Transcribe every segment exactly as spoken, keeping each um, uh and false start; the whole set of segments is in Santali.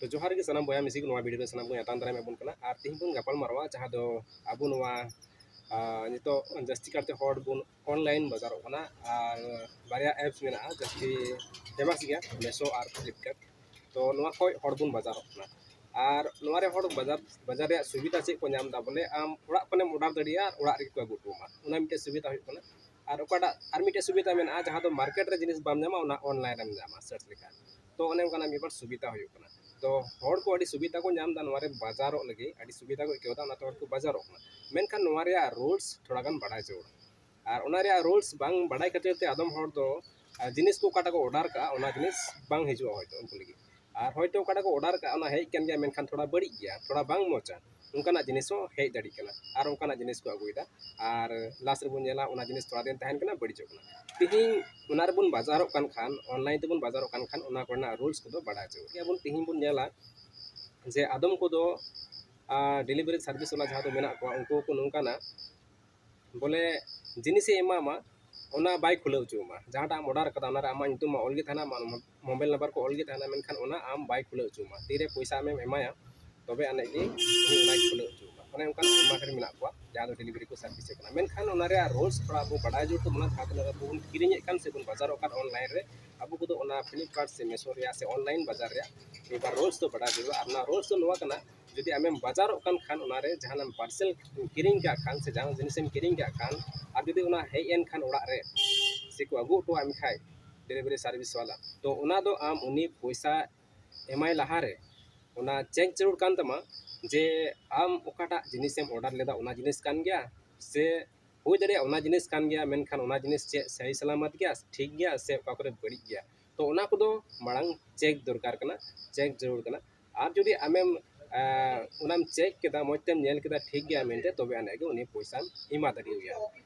ᱛᱚ ᱡᱚᱦᱟᱨ ᱜᱮ ᱥᱟᱱᱟᱢ ᱵᱚᱭᱦᱟ ᱢᱤᱥᱤ ᱠᱚ, ᱱᱚᱣᱟ ᱵᱷᱤᱰᱤᱭᱳ ᱨᱮ ᱥᱟᱱᱟᱢ ᱠᱚ ᱟᱛᱟᱝ ᱫᱟᱨᱟᱢ ᱮᱫ ᱵᱚᱱ ᱠᱟᱱᱟ᱾ ᱟᱨ ᱛᱮᱦᱮᱧ ᱵᱚᱱ ᱜᱟᱯᱟᱞ ᱢᱟᱨᱟᱣᱟ ᱡᱟᱦᱟᱸ ᱫᱚ ᱟᱵᱚ ᱱᱚᱣᱟ, ᱟᱨ, ᱱᱤᱛᱚᱜ ᱡᱟᱹᱥᱛᱤ ᱠᱟᱨᱛᱮ ᱦᱚᱲ ᱵᱚᱱ ᱚᱱᱞᱟᱭᱤᱱ ᱵᱟᱡᱟᱨᱚᱜ ᱠᱟᱱᱟ᱾ ᱟᱨ ᱵᱟᱨᱭᱟ ᱮᱯᱥ ᱢᱮᱱᱟᱜᱼᱟ ᱡᱟᱹᱥᱛᱤ ᱯᱷᱮᱢᱟᱥ ᱜᱮᱭᱟ, ᱢᱮᱥᱳ ᱟᱨ ᱯᱷᱞᱤᱯᱠᱟᱨᱴ᱾ ᱛᱚ ᱱᱚᱣᱟ ᱠᱷᱚᱡ ᱦᱚᱲ ᱵᱚᱱ ᱵᱟᱡᱟᱨᱚᱜ ᱠᱟᱱᱟ᱾ ᱟᱨ ᱱᱚᱣᱟ ᱨᱮ ᱦᱚᱲ ᱵᱟᱡᱟᱨ, ᱵᱟᱡᱟᱨ ᱨᱮᱭᱟᱜ ᱥᱩᱵᱤᱫᱷᱟ ᱪᱮᱫ ᱠᱚ ᱧᱟᱢ ᱮᱫᱟ? ᱵᱚᱞᱮ ᱟᱢ ᱚᱲᱟᱜ ᱠᱷᱚᱱᱮᱢ ᱚᱰᱟᱨ ᱫᱟᱲᱮᱭᱟᱜᱼᱟ ᱟᱨ ᱚᱲᱟᱜ ᱨᱮᱜᱮ ᱠᱚ ᱟᱹᱜᱩ ᱦᱚᱴᱚ ᱟᱢᱟ, ᱚᱱᱟ ᱢᱤᱫᱴᱮᱡ ᱥᱩᱵᱤᱫᱷᱟ ᱦᱩᱭᱩᱜ ᱠᱟᱱᱟ᱾ ᱟᱨ ᱚᱠᱟᱴᱟᱜ ᱟᱨ ᱢᱤᱫᱴᱮᱡ ᱥᱩᱵᱤᱫᱷᱟ ᱢᱮᱱᱟᱜᱼᱟ, ᱡᱟᱦᱟᱸ ᱫᱚ ᱢᱟᱨᱠᱮᱴ ᱨᱮ ᱡᱤᱱᱤᱥ ᱵᱟᱢ ᱧᱟᱢᱟ, ᱚᱱᱟ ᱚᱱᱞᱟᱭᱤᱱ ᱨᱮᱢ ᱧᱟᱢᱟ ᱥᱟᱨᱪ ᱞᱮᱠᱷᱟᱱ᱾ ᱛᱚ ᱚᱱᱮ ᱚᱱᱠᱟᱱᱟᱜ ᱢᱤᱫ ᱵᱟᱨ ᱥᱩᱵᱤᱫᱷᱟ ᱦᱩᱭᱩᱜ ᱠᱟᱱᱟ᱾ ᱛᱚ ᱦᱚᱲ ᱠᱚ ᱟᱹᱰᱤ ᱥᱩᱵᱤᱫᱷᱟ ᱠᱚ ᱧᱟᱢ ᱮᱫᱟ ᱱᱚᱣᱟ ᱨᱮ ᱵᱟᱡᱟᱨᱚᱜ ᱞᱟᱹᱜᱤᱫ, ᱟᱹᱰᱤ ᱥᱩᱵᱤᱫᱷᱟ ᱠᱚ ᱟᱹᱭᱠᱟᱹᱣ ᱮᱫᱟ, ᱚᱱᱟᱛᱮ ᱦᱚᱲ ᱠᱚ ᱵᱟᱡᱟᱨᱚᱜ ᱠᱟᱱᱟ᱾ ᱢᱮᱱᱠᱷᱟᱱ ᱱᱚᱣᱟ ᱨᱮᱭᱟᱜ ᱨᱩᱞᱥ ᱛᱷᱚᱲᱟ ᱜᱟᱱ ᱵᱟᱰᱟᱭ ᱡᱟᱹᱨᱩᱲᱟ᱾ ᱟᱨ ᱚᱱᱟ ᱨᱮᱭᱟᱜ ᱨᱩᱞᱥ ᱵᱟᱝ ᱵᱟᱰᱟᱭ ᱠᱷᱟᱹᱛᱤᱨ ᱛᱮ ᱟᱫᱚᱢ ᱦᱚᱲ ᱫᱚ, ᱟᱨ ᱡᱤᱱᱤᱥ ᱠᱚ ᱚᱠᱟᱴᱟᱜ ᱠᱚ ᱚᱰᱟᱨ ᱠᱟᱜᱼᱟ, ᱚᱱᱟ ᱡᱤᱱᱤᱥ ᱵᱟᱝ ᱦᱤᱡᱩᱜᱼᱟ ᱦᱚᱭᱛᱳ ᱩᱱᱠᱩ ᱞᱟᱹᱜᱤᱫ᱾ ᱟᱨ ᱦᱚᱭᱛᱳ ᱚᱠᱟᱴᱟᱜ ᱠᱚ ᱚᱰᱟᱨ ᱠᱟᱜᱼᱟ, ᱚᱱᱟ ᱦᱮᱡ ᱠᱟᱱ ᱜᱮᱭᱟ, ᱢᱮᱱᱠᱷᱟᱱ ᱛᱷᱚᱲᱟ ᱵᱟᱹᱲᱤᱡ ᱜᱮᱭᱟ, ᱛᱷᱚᱲᱟ ᱵᱟᱝ ᱢᱚᱡᱟ, ᱚᱱᱠᱟᱱᱟᱜ ᱡᱤᱱᱤᱥ ᱦᱚᱸ ᱦᱮᱡ ᱫᱟᱲᱮᱭᱟᱜ ᱠᱟᱱᱟ᱾ ᱟᱨ ᱚᱱᱠᱟᱱᱟᱜ ᱡᱤᱱᱤᱥ ᱠᱚ ᱟᱹᱜᱩᱭᱮᱫᱟ᱾ ᱟᱨ ᱞᱟᱥᱴ ᱨᱮᱵᱚᱱ ᱧᱮᱞᱟ, ᱚᱱᱟ ᱡᱤᱱᱤᱥ ᱛᱷᱚᱲᱟ ᱫᱤᱱ ᱛᱟᱦᱮᱱ ᱠᱟᱱᱟ, ᱵᱟᱹᱲᱤᱡᱚᱜ ᱠᱟᱱᱟ᱾ ᱛᱮᱦᱮᱧ ᱚᱱᱟ ᱨᱮᱵᱚᱱ ᱵᱟᱡᱟᱨᱚᱜ ᱠᱟᱱ ᱠᱷᱟᱱ, ᱚᱱᱞᱟᱭᱤᱱ ᱛᱮᱵᱚᱱ ᱵᱟᱡᱟᱨᱚᱜ ᱠᱟᱱ ᱠᱷᱟᱱ, ᱚᱱᱟ ᱠᱚᱨᱮᱱᱟᱜ ᱨᱩᱞᱥ ᱠᱚᱫᱚ ᱵᱟᱰᱟᱭ ᱦᱚᱪᱚ ᱜᱮᱭᱟ ᱵᱚᱱ᱾ ᱛᱮᱦᱮᱧ ᱵᱚᱱ ᱧᱮᱞᱟ ᱡᱮ ᱟᱫᱚᱢ ᱠᱚᱫᱚ, ᱟᱨ, ᱰᱮᱞᱤᱵᱷᱟᱨᱤ ᱥᱟᱨᱵᱷᱤᱥ ᱵᱟᱞᱟ ᱡᱟᱦᱟᱸ ᱫᱚ ᱢᱮᱱᱟᱜ ᱠᱚᱣᱟ, ᱩᱱᱠᱩ ᱠᱚ ᱱᱚᱝᱠᱟᱱᱟ, ᱵᱚᱞᱮ ᱡᱤᱱᱤᱥᱮ ᱮᱢᱟᱢᱟ, ᱚᱱᱟ ᱵᱟᱭ ᱠᱷᱩᱞᱟᱹᱣ ᱦᱚᱪᱚ ᱟᱢᱟ᱾ ᱡᱟᱦᱟᱸᱴᱟᱜ ᱮᱢ ᱚᱰᱟᱨ ᱠᱟᱫᱟ, ᱚᱱᱟᱨᱮ ᱟᱢᱟᱜ ᱧᱩᱛᱩᱢ ᱢᱟ ᱚᱞ ᱜᱮ ᱛᱟᱦᱮᱱᱟ, ᱟᱢᱟᱜ ᱢᱳᱵᱟᱭᱤᱞ ᱱᱟᱢᱵᱟᱨ ᱠᱚ ᱚᱞ ᱜᱮ ᱛᱟᱦᱮᱱᱟ, ᱢᱮᱱᱠᱷᱟᱱ ᱚᱱᱟ ᱟᱢ ᱵᱟᱭ ᱠᱷᱩᱞᱟᱹᱣ ᱦᱚᱪᱚ ᱟᱢᱟ᱾ ᱛᱤᱨᱮ ᱯᱚᱭᱥᱟ ᱟᱢᱮᱢ ᱮᱢᱟᱭᱟ, ᱛᱚᱵᱮ ᱟᱹᱱᱤᱡ ᱜᱮ ᱩᱱᱤ ᱚᱱᱟᱭ ᱠᱷᱩᱞᱟᱹᱣ ᱦᱚᱪᱚ ᱟᱢᱟ᱾ ᱚᱱᱮ ᱚᱱᱠᱟᱱ ᱟᱭᱢᱟ ᱰᱷᱮᱨ ᱢᱮᱱᱟᱜ ᱠᱚᱣᱟ ᱡᱟᱦᱟᱸ ᱫᱚ ᱰᱮᱞᱤᱵᱷᱟᱨᱤ ᱠᱚ ᱥᱟᱨᱵᱷᱤᱥ ᱮᱫ ᱠᱟᱱᱟ, ᱢᱮᱱᱠᱷᱟᱱ ᱚᱱᱟ ᱨᱮᱭᱟᱜ ᱨᱩᱞᱥ ᱛᱷᱚᱲᱟ ᱟᱵᱚ ᱵᱟᱰᱟᱭ ᱡᱟᱹᱨᱩᱲ ᱛᱟᱵᱚᱱᱟ᱾ ᱡᱟᱦᱟᱸ ᱛᱤᱱᱟᱹᱜ ᱟᱵᱚ ᱵᱚᱱ ᱠᱤᱨᱤᱧᱮᱫ ᱠᱟᱱ ᱥᱮᱵᱚᱱ ᱵᱟᱡᱟᱨᱚᱜ ᱠᱟᱱ ᱚᱱᱞᱟᱭᱤᱱ ᱨᱮ, ᱟᱵᱚ ᱠᱚᱫᱚ ᱚᱱᱟ ᱯᱷᱞᱤᱯᱠᱟᱨᱴ ᱥᱮ ᱢᱮᱥᱳ ᱨᱮᱭᱟᱜ ᱥᱮ ᱚᱱᱞᱟᱭᱤᱱ ᱵᱟᱡᱟᱨ ᱨᱮᱭᱟᱜ ᱢᱤᱫ ᱵᱟᱨ ᱨᱩᱞᱥ ᱫᱚ ᱵᱟᱰᱟᱭ ᱡᱟᱹᱨᱩᱲᱟ᱾ ᱟᱨ ᱚᱱᱟ ᱨᱩᱞᱥ ᱫᱚ ᱱᱚᱣᱟ ᱠᱟᱱᱟ, ᱡᱩᱫᱤ ᱟᱢᱮᱢ ᱵᱟᱡᱟᱨᱚᱜ ᱠᱟᱱ ᱠᱷᱟᱱ, ᱚᱱᱟᱨᱮ ᱡᱟᱦᱟᱱᱟᱜ ᱯᱟᱨᱥᱮᱞ ᱠᱤᱨᱤᱧ ᱠᱟᱜ ᱠᱷᱟᱱ ᱥᱮ ᱡᱟᱦᱟᱱ ᱡᱤᱱᱤᱥᱮᱢ ᱠᱤᱨᱤᱧ ᱠᱟᱜ ᱠᱷᱟᱱ, ᱟᱨ ᱡᱩᱫᱤ ᱚᱱᱟ ᱦᱮᱡ ᱮᱱ ᱠᱷᱟᱱ ᱚᱲᱟᱜ ᱨᱮ ᱥᱮᱠᱚ ᱟᱹᱜᱩ ᱦᱚᱴᱚᱣᱟᱜ ᱢᱮ ᱠᱷᱟᱡ ᱰᱮᱞᱤᱵᱷᱟᱨᱤ ᱥᱟᱨᱵᱷᱤᱥ ᱵᱟᱞᱟ, ᱛᱚ ᱚᱱᱟ ᱫᱚ ᱟᱢ ᱩᱱᱤ ᱯᱚᱭᱥᱟ ᱮᱢᱟᱭ ᱞᱟᱦᱟᱨᱮ ᱚᱱᱟ ᱪᱮᱠ ᱡᱟᱹᱨᱩᱲ ᱠᱟᱱ ᱛᱟᱢᱟ ᱡᱮ ᱟᱢ ᱚᱠᱟᱴᱟᱜ ᱡᱤᱱᱤᱥᱮᱢ ᱚᱰᱟᱨ ᱞᱮᱫᱟ, ᱚᱱᱟ ᱡᱤᱱᱤᱥ ᱠᱟᱱ ᱜᱮᱭᱟ ᱥᱮ ᱦᱩᱭ ᱫᱟᱲᱮᱭᱟᱜᱼᱟ ᱚᱱᱟ ᱡᱤᱱᱤᱥ ᱠᱟᱱ ᱜᱮᱭᱟ, ᱢᱮᱱᱠᱷᱟᱱ ᱚᱱᱟ ᱡᱤᱱᱤᱥ ᱪᱮᱫ ᱥᱟᱹᱦᱤ ᱥᱟᱞᱟᱢᱟᱛ ᱜᱮᱭᱟ, ᱴᱷᱤᱠ ᱜᱮᱭᱟ ᱥᱮ ᱚᱠᱟ ᱠᱚᱨᱮ ᱵᱟᱹᱲᱤᱡ ᱜᱮᱭᱟ᱾ ᱛᱚ ᱚᱱᱟ ᱠᱚᱫᱚ ᱢᱟᱲᱟᱝ ᱪᱮᱠ ᱫᱚᱨᱠᱟᱨ ᱠᱟᱱᱟ, ᱪᱮᱠ ᱡᱟᱹᱨᱩᱲ ᱠᱟᱱᱟ᱾ ᱟᱨ ᱡᱩᱫᱤ ᱟᱢᱮᱢ, ᱟᱸ, ᱚᱱᱟᱢ ᱪᱮᱠ ᱠᱮᱫᱟ, ᱢᱚᱡᱽ ᱛᱮᱢ ᱧᱮᱞ ᱠᱮᱫᱟ, ᱴᱷᱤᱠ ᱜᱮᱭᱟ ᱢᱮᱱᱛᱮ, ᱛᱚᱵᱮ ᱟᱹᱱᱤᱡ ᱜᱮ ᱩᱱᱤ ᱯᱚᱭᱥᱟᱢ ᱮᱢᱟ ᱫᱟᱲᱮᱣᱟᱭᱟ᱾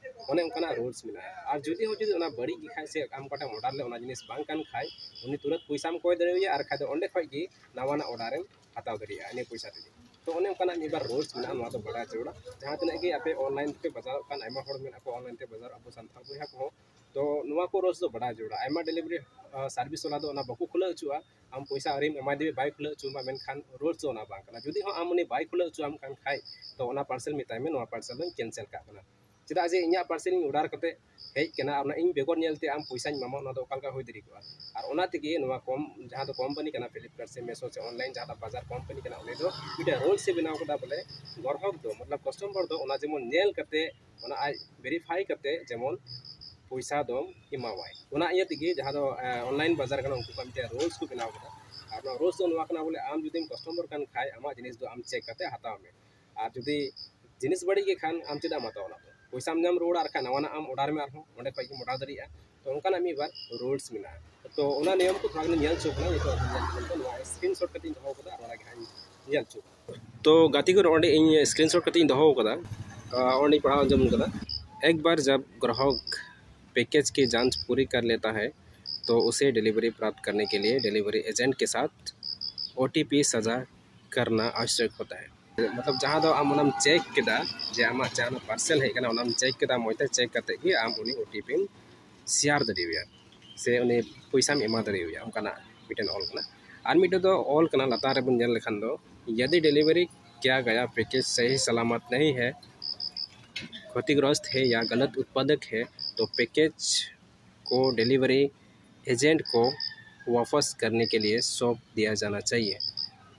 ᱚᱱᱮ ᱚᱱᱠᱟᱱᱟᱜ ᱨᱩᱞᱥ ᱢᱮᱱᱟᱜᱼᱟ᱾ ᱟᱨ ᱡᱩᱫᱤ ᱦᱚᱸ ᱡᱩᱫᱤ ᱚᱱᱟ ᱵᱟᱹᱲᱤᱡ ᱜᱮ ᱠᱷᱟᱡ ᱥᱮ ᱟᱢ ᱚᱠᱟᱴᱟᱜ ᱮᱢ ᱚᱰᱟᱨ ᱞᱮᱫ ᱚᱱᱟ ᱡᱤᱱᱤᱥ ᱵᱟᱝ ᱠᱟᱱ ᱠᱷᱟᱡ, ᱩᱱᱤ ᱛᱩᱨᱟᱹᱛ ᱯᱚᱭᱥᱟᱢ ᱠᱚᱭ ᱫᱟᱲᱮᱣᱟᱭᱟ, ᱟᱨ ᱠᱷᱟᱡ ᱫᱚ ᱚᱸᱰᱮ ᱠᱷᱚᱡ ᱜᱮ ᱱᱟᱣᱟᱱᱟᱜ ᱚᱰᱟᱨᱮᱢ ᱦᱟᱛᱟᱣ ᱫᱟᱲᱮᱭᱟᱜᱼᱟ ᱤᱱᱟᱹ ᱯᱚᱭᱥᱟ ᱛᱮᱜᱮ᱾ ᱛᱚ ᱚᱱᱮ ᱚᱱᱠᱟᱱᱟᱜ ᱢᱤᱫ ᱵᱟᱨ ᱨᱩᱞᱥ ᱢᱮᱱᱟᱜᱼᱟ, ᱱᱚᱣᱟ ᱫᱚ ᱵᱟᱰᱟᱭ ᱡᱟᱹᱨᱩᱲᱟ᱾ ᱡᱟᱦᱟᱸ ᱛᱤᱱᱟᱹᱜ ᱜᱮ ᱟᱯᱮ ᱚᱱᱞᱟᱭᱤᱱ ᱛᱮᱯᱮ ᱵᱟᱡᱟᱨᱚᱜ ᱠᱟᱱ, ᱟᱭᱢᱟ ᱦᱚᱲ ᱢᱮᱱᱟᱜ ᱠᱚᱣᱟ ᱚᱱᱞᱟᱭᱤᱱ ᱛᱮ ᱵᱟᱡᱟᱨᱚᱜ, ᱟᱵᱚ ᱥᱟᱱᱛᱟᱲ ᱵᱚᱭᱦᱟ ᱠᱚᱦᱚᱸ, ᱛᱚ ᱱᱚᱣᱟ ᱠᱚ ᱨᱩᱞᱥ ᱫᱚ ᱵᱟᱰᱟᱭ ᱡᱟᱹᱨᱩᱲᱟ᱾ ᱟᱭᱢᱟ ᱰᱮᱞᱤᱵᱷᱟᱨᱤ ᱥᱟᱨᱵᱷᱤᱥ ᱵᱟᱞᱟ ᱫᱚ ᱚᱱᱟ ᱵᱟᱠᱚ ᱠᱷᱩᱞᱟᱹᱣ ᱦᱚᱪᱚᱣᱟᱜᱼᱟ, ᱟᱢ ᱯᱚᱭᱥᱟ ᱟᱹᱣᱨᱤᱢ ᱮᱢᱟᱭ ᱫᱮ ᱵᱟᱭ ᱠᱷᱩᱞᱟᱹᱣ ᱦᱚᱪᱚᱣᱟᱢᱟ, ᱢᱮᱱᱠᱷᱟᱱ ᱨᱩᱞᱥ ᱫᱚ ᱚᱱᱟ ᱵᱟᱝ ᱠᱟᱱᱟ᱾ ᱡᱩᱫᱤ ᱦᱚᱸ ᱟᱢ ᱩᱱᱤ ᱵᱟᱭ ᱠᱷᱩᱞᱟᱹᱣ ᱦᱚᱪᱚᱣᱟᱢ ᱠᱟᱱ ᱠᱷᱟᱡ, ᱛᱚ ᱚᱱᱟ ᱯᱟᱨᱥᱮᱞ ᱢᱮᱛᱟᱭ ᱢᱮ, ᱱᱚᱣᱟ ᱯᱟᱨᱥᱮᱞ ᱫᱚᱧ ᱠᱮᱱᱥᱮᱞ ᱠᱟᱜ ᱠᱟᱱᱟ᱾ ᱪᱮᱫᱟᱜ ᱡᱮ ᱤᱧᱟᱹᱜ ᱯᱟᱨᱥᱮᱞ ᱤᱧ ᱚᱰᱟᱨ ᱠᱟᱛᱮ ᱦᱮᱡ ᱠᱟᱱᱟ ᱟᱨ ᱚᱱᱟ ᱤᱧ ᱵᱮᱜᱚᱨ ᱧᱮᱞ ᱛᱮ ᱟᱢ ᱯᱚᱭᱥᱟᱧ ᱮᱢᱟᱢᱟ, ᱚᱱᱟ ᱫᱚ ᱚᱠᱟ ᱞᱮᱠᱟ ᱦᱩᱭ ᱫᱟᱲᱮ ᱠᱚᱜᱼᱟ? ᱟᱨ ᱚᱱᱟ ᱛᱮᱜᱮ ᱱᱚᱣᱟ ᱠᱚᱢ, ᱡᱟᱦᱟᱸ ᱫᱚ ᱠᱳᱢᱯᱟᱱᱤ ᱠᱟᱱᱟ, ᱯᱷᱤᱞᱤᱯᱠᱟᱨᱴ ᱥᱮ ᱢᱮᱥᱳ ᱥᱮ ᱚᱱᱞᱟᱭᱤᱱ ᱡᱟᱦᱟᱸ ᱫᱚ ᱵᱟᱡᱟᱨ ᱠᱳᱢᱯᱟᱱᱤ ᱠᱟᱱᱟ, ᱩᱱᱤ ᱫᱚ ᱢᱤᱫᱴᱮᱱ ᱨᱩᱞᱥ ᱮ ᱵᱮᱱᱟᱣ ᱠᱟᱫᱟ, ᱵᱚᱞᱮ ᱜᱨᱟᱦᱚᱠ ᱫᱚ, ᱢᱚᱛᱞᱚᱵ ᱠᱟᱥᱴᱚᱢᱟᱨ ᱫᱚ ᱚᱱᱟ ᱡᱮᱢᱚᱱ ᱧᱮᱞ ᱠᱟᱛᱮ, ᱚᱱᱟ ᱟᱡ ᱵᱷᱮᱨᱤᱯᱷᱟᱭ ᱠᱟᱛᱮ ᱡᱮᱢᱚᱱ ᱯᱚᱭᱥᱟ ᱫᱚᱢ ᱮᱢᱟᱣᱟᱭ᱾ ᱚᱱᱟ ᱤᱭᱟᱹ ᱛᱮᱜᱮ ᱡᱟᱦᱟᱸ ᱫᱚ ᱚᱱᱞᱟᱭᱤᱱ ᱵᱟᱡᱟᱨ ᱠᱟᱱᱟ, ᱩᱱᱠᱩ ᱠᱚᱣᱟᱜ ᱢᱤᱫᱴᱮᱱ ᱨᱩᱞᱥ ᱠᱚ ᱵᱮᱱᱟᱣ ᱠᱟᱫᱟ᱾ ᱟᱨ ᱱᱚᱣᱟ ᱨᱩᱞᱥ ᱫᱚ ᱱᱚᱣᱟ ᱠᱟᱱᱟ, ᱵᱚᱞᱮ ᱟᱢ ᱡᱩᱫᱤᱢ ᱠᱟᱥᱴᱚᱢᱟᱨ ᱠᱟᱱ ᱠᱷᱟᱡ, ᱟᱢᱟᱜ ᱡᱤᱱᱤᱥ ᱫᱚ ᱟᱢ ᱪᱮᱠ ᱠᱟᱛᱮ ᱦᱟᱛᱟᱣ ᱢᱮ᱾ ᱟᱨ ᱡᱩᱫᱤ ᱡᱤᱱᱤᱥ ᱵᱟᱹᱲᱤᱡ ᱜᱮ ᱠᱷᱟᱱ, ᱟᱢ ᱪᱮᱫᱟᱜ ᱮᱢ ᱦᱟᱛᱟᱣᱟ ᱚᱱᱟ ᱫᱚ? ᱯᱚᱭᱥᱟᱢ ᱧᱟᱢ ᱨᱩᱣᱟᱹᱲᱟ, ᱟᱨ ᱠᱷᱟᱱ ᱱᱟᱣᱟᱱᱟᱜ ᱟᱢ ᱚᱰᱟᱨ ᱢᱮ, ᱟᱨᱦᱚᱸ ᱚᱸᱰᱮ ᱠᱷᱚᱡ ᱜᱮᱢ ᱚᱰᱟᱨ ᱫᱟᱲᱮᱭᱟᱜᱼᱟ᱾ ᱛᱚ ᱚᱱᱠᱟᱱᱟᱜ ᱢᱤᱫ ᱵᱟᱨ ᱨᱩᱞᱥ ᱢᱮᱱᱟᱜᱼᱟ᱾ ᱛᱚ ᱚᱱᱟ ᱱᱤᱭᱚᱢ ᱠᱚ ᱛᱷᱚᱲᱟ ᱜᱟᱱ ᱧᱮᱞ ᱦᱚᱪᱚ ᱠᱟᱱᱟ, ᱱᱤᱛᱚᱜ ᱟᱵᱚ ᱧᱮᱞ ᱧᱮᱞ ᱛᱮ ᱱᱚᱣᱟ ᱥᱠᱨᱤᱱ ᱥᱚᱴ ᱠᱟᱛᱮ ᱤᱧ ᱫᱚᱦᱚ ᱠᱟᱫᱟ, ᱟᱨ ᱚᱱᱟ ᱜᱮ ᱦᱟᱸᱜ ᱤᱧ ᱧᱮᱞ ᱦᱚᱪᱚ ᱠᱟᱱᱟ᱾ ᱛᱚ ᱜᱟᱛᱮ ᱠᱚ, ᱚᱸᱰᱮ ᱤᱧ ᱥᱠᱨᱤᱱ ᱥᱚᱴ ᱠᱟᱛᱮ ᱤᱧ ᱫᱚᱦᱚ ᱠᱟᱫᱟ, ᱟᱨ ᱚᱸᱰᱮᱧ ᱯᱟᱲᱦᱟᱣ ᱟᱸᱡᱚᱢ ᱠᱟᱫᱟ᱾ एक बार जब ग्राहक पैकेज की जांच पूरी कर लेता है, तो उसे डिलीवरी प्राप्त करने के लिए डिलीवरी एजेंट के साथ ओटीपी साझा करना आवश्यक होता है। मतलब ᱡᱟᱦᱟᱸ ᱫᱚ ᱟᱢ ᱚᱱᱟᱢ ᱪᱮᱠ ᱠᱮᱫᱟ, ᱡᱮ ᱟᱢᱟᱜ ᱡᱟᱦᱟᱸ ᱯᱟᱨᱥᱮᱞ ᱦᱮᱡ ᱠᱟᱱᱟ, ᱚᱱᱟᱢ ᱪᱮᱠ ᱠᱮᱫᱟ, ᱢᱚᱡᱽ ᱛᱮ ᱪᱮᱠ ᱠᱟᱛᱮ ᱜᱮ ᱟᱢ ᱩᱱᱤ ᱳᱴᱤᱯᱤᱢ ᱥᱮᱭᱟᱨ ᱫᱟᱲᱮᱣᱟᱭᱟ, ᱥᱮ ᱩᱱᱤ ᱯᱚᱭᱥᱟᱢ ᱮᱢᱟ ᱫᱟᱲᱮᱣᱟᱭᱟ, ᱚᱱᱠᱟᱱᱟᱜ ᱢᱤᱫᱴᱮᱱ ᱚᱞ ᱠᱟᱱᱟ᱾ ᱟᱨ ᱢᱤᱫᱴᱮᱱ ᱫᱚ ᱚᱞ ᱠᱟᱱᱟ, ᱞᱟᱛᱟᱨ ᱨᱮᱵᱚᱱ ᱧᱮᱞ ᱞᱮᱠᱷᱟᱱ ᱫᱚ, यदि डिलीवरी किया गया पैकेज सही सलामत नहीं है, क्षतिग्रस्त है या गलत उत्पादक है, तो पैकेज को डिलीवरी एजेंट को वापस करने के लिए सौंप दिया जाना चाहिए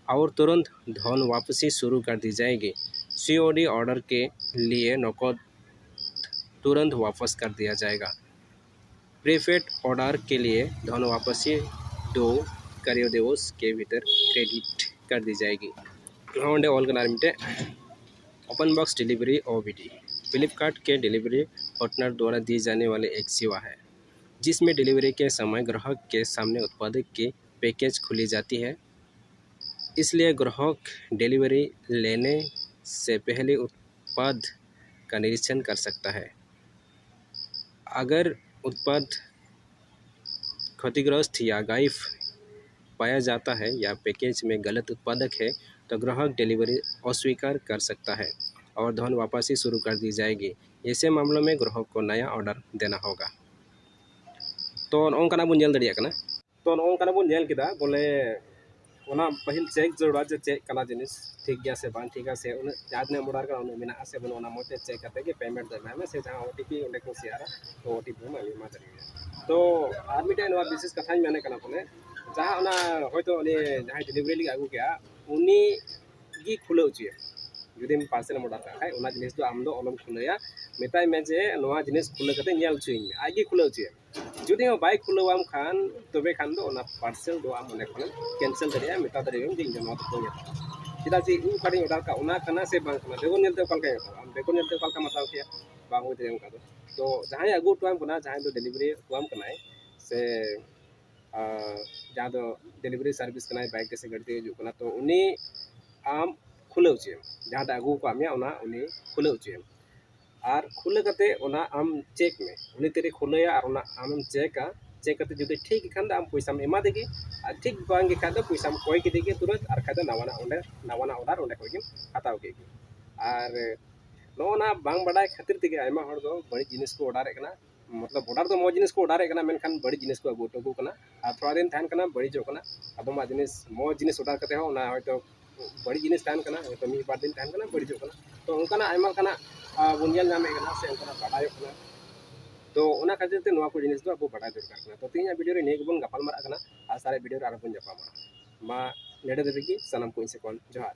और तुरंत धन वापसी शुरू कर दी जाएगी। सीओडी ऑर्डर के लिए नकद तुरंत वापस कर दिया जाएगा। प्रीपेड ऑर्डर के लिए धन वापसी दो कार्य दिवस के भीतर क्रेडिट कर दी जाएगी। ᱚᱸᱰᱮ ᱚᱞ ᱠᱟᱱᱟ ᱟᱨ ᱢᱤᱫᱴᱮᱡ, open box delivery OBD Flipkart के डिलीवरी पार्टनर द्वारा दी जाने वाली एक सेवा है, जिसमें डिलीवरी के समय ग्राहक के सामने उत्पाद की पैकेज खुली जाती है। इसलिए ग्राहक डिलीवरी लेने से पहले उत्पाद का निरीक्षण कर सकता है। अगर उत्पाद क्षतिग्रस्त या गायब पाया जाता है या पैकेज में गलत उत्पादक है, तो ग्राहक डिलीवरी अस्वीकार कर सकता है और धन वापसी शुरू कर दी जाएगी। ऐसे मामलों में ग्राहक को नया ऑर्डर देना होगा। ᱛᱚ ᱱᱚᱜᱼᱚ ᱱᱚᱝᱠᱟᱱᱟᱜ ᱵᱚᱱ ᱧᱮᱞ ᱫᱟᱲᱮᱭᱟᱜ ᱠᱟᱱᱟ᱾ ᱛᱚ ᱱᱚᱜᱼᱚ ᱱᱚᱝᱠᱟᱱᱟᱜ ᱵᱚᱱ ᱧᱮᱞ ᱠᱮᱫᱟ ᱵᱚᱞᱮ ᱚᱱᱟ ᱯᱟᱹᱦᱤᱞ ᱪᱮᱠ ᱡᱟᱹᱨᱩᱲᱟ ᱡᱮ ᱪᱮᱫ ᱠᱟᱱᱟ ᱡᱤᱱᱤᱥ, ᱴᱷᱤᱠ ᱜᱮᱭᱟ ᱥᱮ ᱵᱟᱝ ᱴᱷᱤᱠᱟ, ᱥᱮ ᱩᱱᱟᱹᱜ ᱡᱟᱦᱟᱸ ᱛᱤᱱᱟᱹᱜ ᱮᱢ ᱚᱰᱟᱨ ᱠᱟᱱᱟ ᱩᱱᱟᱹᱜ ᱢᱮᱱᱟᱜᱼᱟ ᱥᱮ ᱵᱟᱹᱱᱩᱜᱼᱟ, ᱚᱱᱟ ᱢᱚᱡᱽ ᱛᱮ ᱪᱮᱠ ᱠᱟᱛᱮ ᱜᱮ ᱯᱮᱢᱮᱱᱴ ᱫᱚ ᱮᱢᱟᱭ ᱢᱮ, ᱥᱮ ᱡᱟᱦᱟᱸ ᱳ ᱴᱤ ᱯᱤ ᱚᱸᱰᱮ ᱠᱚ ᱥᱮᱭᱟᱨᱟ, ᱛᱚ ᱳ ᱴᱤ ᱯᱤ ᱦᱚᱸ ᱮᱢᱟ ᱫᱟᱲᱮᱭᱟᱜᱼᱟ᱾ ᱛᱚ ᱟᱨ ᱢᱤᱫᱴᱮᱱ ᱱᱚᱣᱟ ᱵᱤᱥᱮᱥ ᱠᱟᱛᱷᱟᱧ ᱢᱮᱱᱮᱫ ᱠᱟᱱᱟ ᱵᱚᱞᱮ ᱡᱟᱦᱟᱸ ᱚᱱᱟ ᱦᱚᱭᱛᱳ ᱩᱱᱤ ᱡᱟᱦᱟᱸᱭ ᱰᱮᱞᱤᱵᱷᱟᱨᱤ ᱞᱟᱹᱜᱤᱫ ᱟᱹᱜᱩ ᱠᱮᱜᱼᱟ, ᱩᱱᱤ ᱜᱮ ᱠᱷᱩᱞᱟᱹᱣ ᱦᱚᱪᱚᱭᱮᱢ᱾ ᱡᱩᱫᱤ ᱯᱟᱨᱥᱮᱞ ᱮᱢ ᱚᱰᱟᱨ ᱠᱟᱜ ᱠᱷᱟᱡ, ᱚᱱᱟ ᱡᱤᱱᱤᱥ ᱫᱚ ᱟᱢ ᱫᱚ ᱟᱞᱚᱢ ᱠᱷᱩᱞᱟᱹᱣᱟ, ᱢᱮᱛᱟᱭ ᱢᱮ ᱡᱮ ᱱᱚᱣᱟ ᱡᱤᱱᱤᱥ ᱠᱷᱩᱞᱟᱹᱣ ᱠᱟᱛᱮ ᱧᱮᱞ ᱦᱚᱪᱚᱭᱤᱧ ᱢᱮ, ᱟᱡ ᱜᱮ ᱠᱷᱩᱞᱟᱹᱣ ᱦᱚᱪᱚᱭᱮᱢ᱾ ᱡᱩᱫᱤ ᱦᱚᱸ ᱵᱟᱭ ᱠᱷᱩᱞᱟᱹᱣᱟᱢ ᱠᱷᱟᱱ, ᱛᱚᱵᱮ ᱠᱷᱟᱱ ᱫᱚ ᱚᱱᱟ ᱯᱟᱨᱥᱮᱞ ᱫᱚ ᱟᱢ ᱚᱸᱰᱮ ᱠᱷᱚᱱᱮᱢ ᱠᱮᱱᱥᱮᱞ ᱫᱟᱲᱮᱭᱟᱜᱼᱟ, ᱢᱮᱛᱟ ᱫᱟᱲᱮᱭᱟᱜᱼᱟᱢ ᱡᱮ ᱤᱧ ᱫᱚ ᱱᱚᱣᱟ ᱫᱚ ᱵᱟᱹᱧ ᱦᱟᱛᱟᱣᱟ᱾ ᱪᱮᱫᱟᱜ ᱡᱮ ᱤᱧ ᱚᱠᱟᱴᱟᱜ ᱤᱧ ᱚᱰᱟᱨ ᱠᱟᱜ ᱚᱱᱟ ᱠᱟᱱᱟ ᱥᱮ ᱵᱟᱝ ᱠᱟᱱᱟ, ᱵᱮᱜᱚᱨ ᱧᱮᱞ ᱛᱮ ᱚᱠᱟ ᱞᱮᱠᱟᱧ ᱦᱟᱛᱟᱣᱟ? ᱟᱢ ᱵᱮᱜᱚᱨ ᱧᱮᱞ ᱛᱮ ᱚᱠᱟ ᱞᱮᱠᱟᱢ ᱦᱟᱛᱟᱣ ᱠᱮᱭᱟ? ᱵᱟᱝ ᱦᱩᱭ ᱫᱟᱲᱮᱭᱟᱜᱼᱟ ᱚᱱᱠᱟ ᱫᱚ᱾ ᱛᱚ ᱡᱟᱦᱟᱸᱭ ᱟᱹᱜᱩ ᱦᱚᱴᱚᱣᱟᱢ ᱠᱟᱱᱟ, ᱡᱟᱦᱟᱸᱭ ᱫᱚ ᱰᱮᱞᱤᱵᱷᱟᱨᱤ ᱦᱚᱴᱚᱣᱟᱢ ᱠᱟᱱᱟᱭ, ᱥᱮ ᱟᱨ ᱡᱟᱦᱟᱸ ᱫᱚ ᱰᱮᱞᱤᱵᱷᱟᱨᱤ ᱥᱟᱨᱵᱷᱤᱥ ᱠᱟᱱᱟᱭ, ᱵᱟᱭᱤᱠ ᱛᱮ ᱥᱮ ᱜᱟᱹᱰᱤ ᱛᱮ ᱦᱤᱡᱩᱜ ᱠᱟᱱᱟ, ᱛᱚ ᱩᱱᱤ ᱟᱢ ᱠᱷᱩᱞᱟᱹᱣ ᱦᱚᱪᱚᱭᱮᱢ, ᱡᱟᱦᱟᱸᱴᱟᱜ ᱟᱹᱜᱩ ᱟᱠᱟᱫ ᱢᱮᱭᱟ ᱚᱱᱟ ᱩᱱᱤ ᱠᱷᱩᱞᱟᱹᱣ ᱦᱚᱪᱚᱭᱮᱢ᱾ ᱟᱨ ᱠᱷᱩᱞᱟᱹᱣ ᱠᱟᱛᱮ ᱚᱱᱟ ᱟᱢ ᱪᱮᱠ ᱢᱮ, ᱩᱱᱤ ᱛᱤᱨᱮ ᱠᱷᱩᱞᱟᱹᱭᱟ ᱟᱨ ᱚᱱᱟ ᱟᱢᱮᱢ ᱪᱮᱠᱟ᱾ ᱪᱮᱠ ᱠᱟᱛᱮ ᱡᱩᱫᱤ ᱴᱷᱤᱠ ᱜᱮ ᱠᱷᱟᱱ ᱫᱚ ᱟᱢ ᱯᱚᱭᱥᱟᱢ ᱮᱢᱟ ᱫᱮᱜᱮ, ᱟᱨ ᱴᱷᱤᱠ ᱵᱟᱝ ᱜᱮ ᱠᱷᱟᱱ ᱫᱚ ᱯᱚᱭᱥᱟᱢ ᱠᱚᱭ ᱠᱮᱫᱮ ᱜᱮ ᱛᱩᱨᱟᱹᱛ, ᱟᱨ ᱠᱷᱟᱡ ᱫᱚ ᱱᱟᱣᱟᱱᱟᱜ ᱚᱸᱰᱮ, ᱱᱟᱣᱟᱱᱟᱜ ᱚᱰᱟᱨ ᱚᱸᱰᱮ ᱠᱷᱚᱡ ᱜᱮᱢ ᱦᱟᱛᱟᱣ ᱠᱮᱫ ᱜᱮ᱾ ᱟᱨ ᱱᱚᱜᱼᱚ ᱱᱟ ᱵᱟᱝ ᱵᱟᱰᱟᱭ ᱠᱷᱟᱹᱛᱤᱨ ᱛᱮᱜᱮ ᱟᱭᱢᱟ ᱦᱚᱲ ᱫᱚ ᱵᱟᱹᱲᱤᱡ ᱡᱤᱱᱤᱥ ᱠᱚ ᱚᱰᱟᱨᱮᱫ ᱠᱟᱱᱟ᱾ ᱢᱚᱛᱞᱚᱵ ᱚᱰᱟᱨ ᱫᱚ ᱢᱚᱡᱽ ᱡᱤᱱᱤᱥ ᱠᱚ ᱚᱰᱟᱨᱮᱫ ᱠᱟᱱᱟ, ᱢᱮᱱᱠᱷᱟᱱ ᱵᱟᱹᱲᱤᱡ ᱡᱤᱱᱤᱥ ᱠᱚ ᱟᱹᱜᱩ ᱦᱚᱴᱚ ᱟᱠᱚ ᱠᱟᱱᱟ᱾ ᱟᱨ ᱛᱷᱚᱲᱟ ᱫᱤᱱ ᱛᱟᱦᱮᱱ ᱠᱟᱱᱟ, ᱵᱟᱹᱲᱤᱡᱚᱜ ᱠᱟᱱᱟ᱾ ᱟᱫᱚᱢᱟᱜ ᱡᱤᱱᱤᱥ, ᱢᱚᱡᱽ ᱡᱤᱱᱤᱥ ᱚᱰᱟᱨ ᱠᱟᱛᱮ ᱦᱚᱸ ᱚᱱᱟ ᱦᱚᱭᱛᱳ ᱵᱟᱹᱲᱤᱡ ᱡᱤᱱᱤᱥ ᱛᱟᱦᱮᱱ ᱠᱟᱱᱟ, ᱦᱚᱭᱛᱳ ᱢᱤᱫ ᱵᱟᱨ ᱫᱤᱱ ᱛᱟᱦᱮᱱ ᱠᱟᱱᱟ, ᱵᱟᱹᱲᱤᱡᱚᱜ ᱠᱟᱱᱟ᱾ ᱛᱚ ᱚᱱᱠᱟᱱᱟᱜ ᱟᱭᱢᱟ ᱞᱮᱠᱟᱱᱟᱜ, ᱟ, ᱵᱚᱱ ᱧᱮᱞ ᱧᱟᱢᱮᱫ ᱠᱟᱱᱟ ᱥᱮ ᱚᱱᱠᱟᱱᱟᱜ ᱵᱟᱰᱟᱭᱚᱜ ᱠᱟᱱᱟ᱾ ᱛᱚ ᱚᱱᱟ ᱠᱷᱟᱹᱛᱤᱨ ᱛᱮ ᱱᱚᱣᱟ ᱠᱚ ᱡᱤᱱᱤᱥ ᱫᱚ ᱟᱵᱚ ᱵᱟᱰᱟᱭ ᱫᱚᱨᱠᱟᱨ ᱠᱟᱱᱟ᱾ ᱛᱚ ᱛᱮᱦᱮᱧᱟᱜ ᱵᱷᱤᱰᱤᱭᱳ ᱨᱮ ᱱᱤᱭᱟᱹ ᱜᱮᱵᱚᱱ ᱜᱟᱯᱟᱞ ᱢᱟᱨᱟᱜ ᱠᱟᱱᱟ᱾ ᱟᱥᱟ ᱨᱮ ᱵᱷᱤᱰᱤᱭᱳ ᱨᱮ ᱟᱨᱦᱚᱸ ᱵᱚᱱ ᱧᱟᱯᱟᱢᱟ᱾ ᱢᱟ ᱱᱮᱰᱮ ᱫᱷᱟᱹᱵᱤᱡ ᱜᱮ ᱥᱟᱱᱟᱢ ᱠᱚ ᱤᱧ ᱥᱮᱫ ᱠᱷᱚᱱ ᱡᱚᱦᱟᱨ᱾